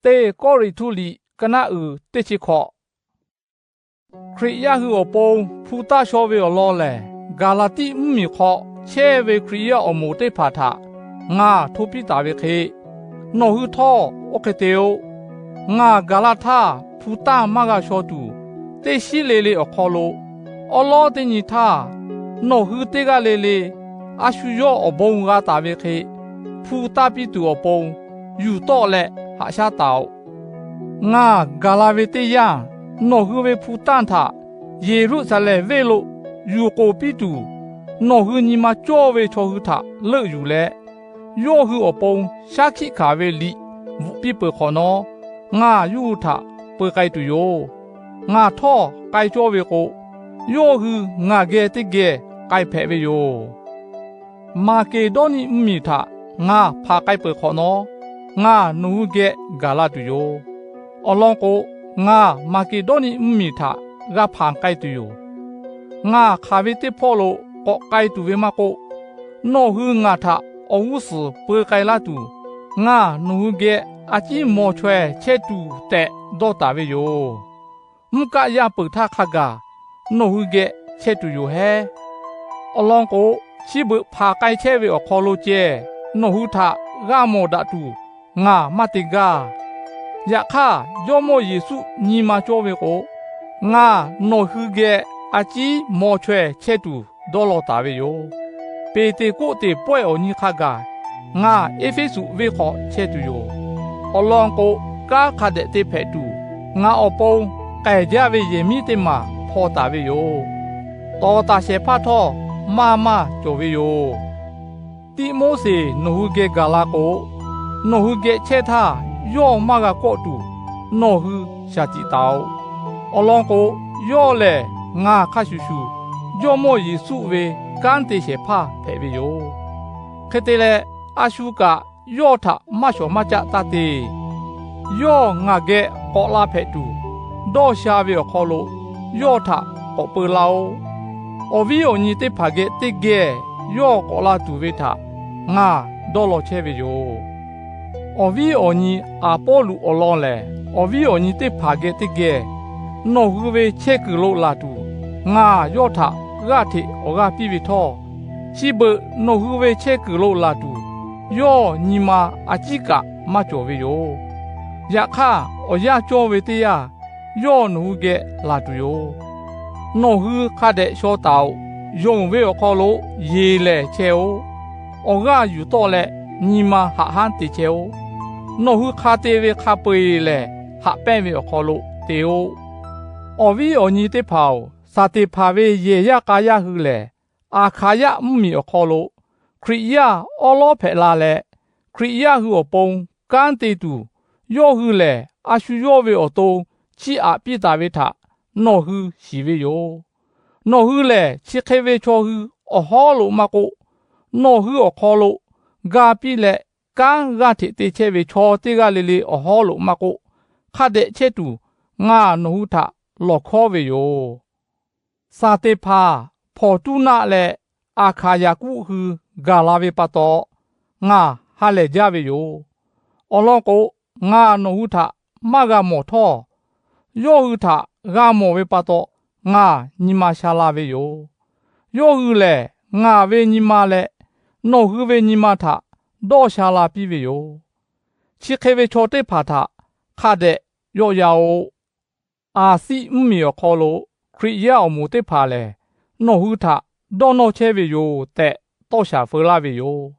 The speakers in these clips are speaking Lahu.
Teˇ Kawˇrenˍhtuˆ liꞈ ka naˆ uiˍ teˇ chi hkawꞈ. Hkriꞈ yaˇ hui awˬ pon hpu taˇ shaw ve awˬ lawn lehˬ, Gaˍlaˍtiˆ mvuhˇmiˬ hk'aw chehˇ ve Hkriꞈ yaˇ awˬ moˍ teˇ hpaˍ htaꞈ ngaˬ hto piˇ taˍ ve hk'e, nawˬ hui htawˇ oˇ hk'e te-o. Ngaˬ gaˬ la htaˇ hpu taˇ maˇ g'a shaw tuˬ, teˇ shiˉ le le awˬ hk'aw lo awˉ lawˉ teˇ nyi htaˇ, nawˬ hui teˇ g'aˇ le le a shu yawˇ awˬ bon g'a taˍ ve hk'e, hpu taˇ piˇ tuˬ awˬ pon yuˬ tawˆ leh haꞈ shaˉ taˍ-oꞈ. Ngaˬ gaˬ la ve teˇ yanˇ, nawˬ hui ve hpu tanˇ htaꞈ Yeˍruˆsaˍlehnˍ venˇ lo yuˬ k'oˍ piˇ tuˬ, nawˬ hui nyi ma cawˇ ve chaw hui htaꞈ leuˆ yuˬ leh, yawˇ hui awˬ pon shaˉ hkiˆ hkanˍ ve liꞈ bvuhꞈ piˇ peuˬ hk'awꞈ nawˉ, ngaˬ yawˇ hui htaꞈ peu k'ai tuˬ yoˬ. Ngaˬ htawˇ k'ai cawˇ ve k'o, yawˇ hui ngaˬ geh teˇ geh k'ai hpehꞈ ve yoˬ. Maˍkeˍdawˇniˆ mvuhˇmiˬ htaꞈ ngaˬ hpanˍ k'ai peuˬ hk'awꞈ nawˉ, ngaˬ nawˬ hui geh gaˬ la tuˬ yoˬ. Awˬ lawn k'o, ngaˬ Maˍkeˍdawˇniˆ mvuhˇmiˬ htaꞈ g'a hpanˍ k'ai tuˬ yoˬ. Ngaˬ hk'aˬ ve teˇ hpawˇ lo k'awꞈ k'ai tuˬ ve maˇ k'oˆ, nawˬ hui ngaˬ htaꞈ awˬ g'uˇ suhˍ peu k'ai laˇ tuˬ, ngaˬ nawˬ hui geh a ciˉ maw chaweh chehˇ tuˬ tehꞈ dawˇ taˍ ve yoˬ. Mvuhˇ kaˆ yaˇ peuˬ htaˇ hk'a gaˬ nawˬ hui geh chehˇ tuˬ yoˬ hehˉ. Awˬ lawn k'o, chi beuꞈ hpanˍ k'ai chehˇ ve awˬ hk'aw lo ceh nawˬ hui htaꞈ g'a mawˬ daꞈ tuˬ ngaˬ maˇ te gaˇ. Yaꞈ hk'aˇ, Jawˇmawˇ Yeˍsuˆ nyi ma cawˇ ve k'o, ngaˬ nawˬ hui geh a ciˉ maw chaweh chehˇ tuˬ dawˇ law taˍ ve yoˬ. Peˍteˍkoˆteˍ pawehˇ awˬ nyi hk'a gaˬ ngaˬ Eˇfeˇsuꞈ venˇ hk'aw chehˇ tuˬ yoˬ. Awˬ lawn k'o, kanˉ hk'a dehꞈ te hpehꞈ tuˬ ngaˬ awˬ pon k'ehˬ jaˇ ve yehˬ miˉ teˇ maˬ hpaw taˍ ve yoˬ. Tawˍ taˍ shehˍ hpaˇ htawˇ maˇ maˇ cawˬ ve yoˬ. Tiˆmoˉseˍ nawˬ hui geh gaˬ la k'o, nawˬ hui geh chehˇ htaˇ yawˇ maˇ g'a kawˆ tuˬ nawˬ hui shaˍ tiꞈ taˍ-oꞈ. Awˬ lawn k'o, yawˇ lehˬ ngaˬ hk'a shuˍ shuˍ Jawˇmawˇ Yeˍsuˆ ve kanˉ te shehˍ hpaˇ hpehꞈ ve yoˬ. Hk'e te leh, a shu kaꞈ yawˇ htaꞈ maˇ shawˍ maˇ caˆ taˇ te. Yawˇ ngaˬ geh k'awꞈ la hpehꞈ tuˬ, dawˇ sha ve awˬ hk'aw lo yawˇ htaꞈ k'awꞈ peu laˇ-oˆ. Awˬ viˉ awˬ nyi teˇ hpaˍ geh teˇ geh yawˇ k'awꞈ la tuˬ ve htaꞈ ngaˬ dawˇ law chehˇ ve yoˬ. Awˬ viˉ awˬ nyi Aˍpawˇluꞈ awˬ lawn lehˬ, awˬ viˉ awˬ nyi teˇ hpaˍ geh teˇ geh nawˬ hui ve chehˇ kuiˬ lo laˬ tuˬ, ngaˬ yawˇ htaꞈ g'aˇ hteꞈ awˬ g'aˇ piˇ ve htawˇ, chi beuꞈ nawˬ hui ve chehˇ kuiˬ lo laˬ tuˬ, yawˇ nyi ma a ciˉ kaꞈ maˇ cawˬ ve yoˬ. Yaꞈ hk'aˇ, awˬ yanˇ cawˇ ve teˇ yanˇ, yawˇ nawˬ hui geh laˬ tuˬ yoˬ. Nawˬ hui hk'a dehꞈ shaw taˍ-oꞈ. Yonˍ ve awˬ hk'aw lo yeˬ lehˬ chehˇ-oˆ. Awˬ g'aˇ yuˬ tawˆ leh nyi ma haꞈ hanˉ te chehˇ-oˆ. Nawˬ hui hk'a te ve hk'a peu-eˬ lehˬ, haꞈ pehnˇ ve awˬ hk'aw lo te-oˆ. Awˬ viˉ awˬ nyi teˇ hpaˍ-oˬ, Saˍteˍhpanˍ ve yehˬ yaˇ k'a yaˇ hui lehˬ, Aˍhkaˍyaˆ mvuhˇmiˬ awˬ hk'aw lo Hkriꞈ yaˇ awˉ lawˉ hpehꞈ la leh, Hkriꞈ yaˇ hui awˬ pon kanˉ te tuˬ, yawˇ hui lehˬ a shu yawˇ ve awˬ to chiˇ aꞈ piˇ taˍ ve htaꞈ nawˬ hui shiˍ ve yoˬ. Nawˬ hui lehˬ, chi hk'e ve chaw hui awˬ hawˉ lo maˇ k'oˆ, nawˬ hui awˬ hk'aw lo ga piˇ leh kanˉ g'aˇ hteꞈ te chehˇ ve chaw teˇ g'aˇ le le awˬ hawˉ lo maˇ k'oˆ, hk'a dehꞈ chehˇ tuˬ ngaˬ nawˬ hui htaꞈ lawˬ hkawˉ ve yoˬ. Saˍteˍhpanˍ, Hpawnˍtuˇnaˆ leh Aˍhkaˍyaˍkuˆ hui gaˬ la ve pa taw, ngaˬ ha lehˬ jaˇ ve yoˬ. Awˬ lawn k'o, ngaˬ nawˬ hui htaꞈ maˇ g'a mawˬ htawˇ, yawˇ hui htaꞈ g'a mawˬ ve pa taw ngaˬ nyi ma sha la ve yoˬ. Yawˇ hui lehˬ, ngaˬ ve nyi ma leh nawˬ hui ve nyi ma htaꞈ dawˇ sha la piˇ ve yoˬ. Chi hk'e ve chaw teˇ hpaˍ htaꞈ hk'a dehꞈ yawˆ yan-oꞈ. Aˍsiˆ mvuhˇmiˬ awˬ hk'aw lo Hkriꞈ yaˇ awˬ moˍ teˇ hpaˍ lehˬ, nawˬ hui htaꞈ dawˇ nawˇ chehˇ ve yoˬ tehꞈ tawˇ shanˍ feu laˇ ve yoˬ.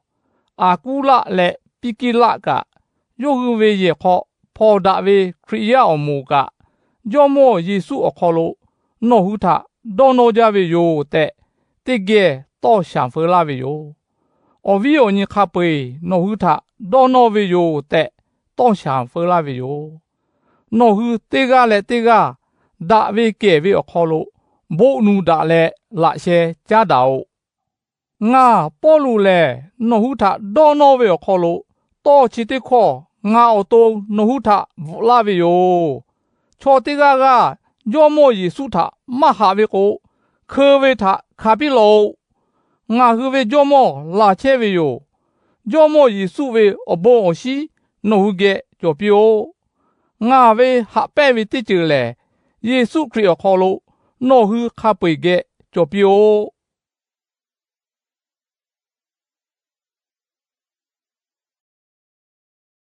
Aˍkuˉlaˆ leh Piˇkiˇlaˆ kaꞈ, yawˇ hui ve yehˬ hk'aw hpawnˬ daꞈ ve Hkriꞈ yaˇ awˬ moˍ kaꞈ, Jawˇmawˇ Yeˍsuˆ awˬ hk'aw lo nawˬ hui htaꞈ dawˇ nawˇ jaˇ ve yoˬ tehꞈ, teˇ geh tawˇ shanˍ feu laˇ ve yoˬ. Awˬ viˉ awˬ nyi hk'a peu-eˬ nawˬ hui htaꞈ dawˇ nawˇ ve yoˬ tehꞈ, tawˇ shanˍ feu laˇ ve yoˬ. Nawˬ hui teˇ g'aˇ leh teˇ g'aˇ daꞈ ve kehˬ ve awˬ hk'aw lo boˆ nu daꞈ leh laꞈ sheh caˉ daꞈ-oꞈ. Ngaˬ Pawˇluꞈ lehˬ, nawˬ hui htaꞈ dawˇ nawˇ ve awˬ hk'aw lo tawˇ chi teˇ hkawˇ ngaˬ awˬ to nawˬ hui htaꞈ bvuhꞈ laˇ ve yoˬ. Chaw teˇ g'aˇ g'aˇ Jawˇmawˇ Yeˍsuˆ htaꞈ maˇ haꞈ ve k'o, hkeu ve htaꞈ hkanˍ piˇ lawˬ-oꞈ. Ngaˬ hui ve Jawˇmawˇ laˬ chehˇ ve yoˬ. Jawˇmawˇ Yeˍsuˆ ve awˬ bon awˬ shinˉ nawˬ hui geh cawˬ piˇ-oˆ. Ngaˬ ve haꞈ pehnˇ ve teˇ ceuˬ lehˬ, Yeˍsuˆ Hkriꞈ awˬ hk'aw lo nawˬ hui hk'a peu-eˬ geh cawˬ piˇ-oˆ.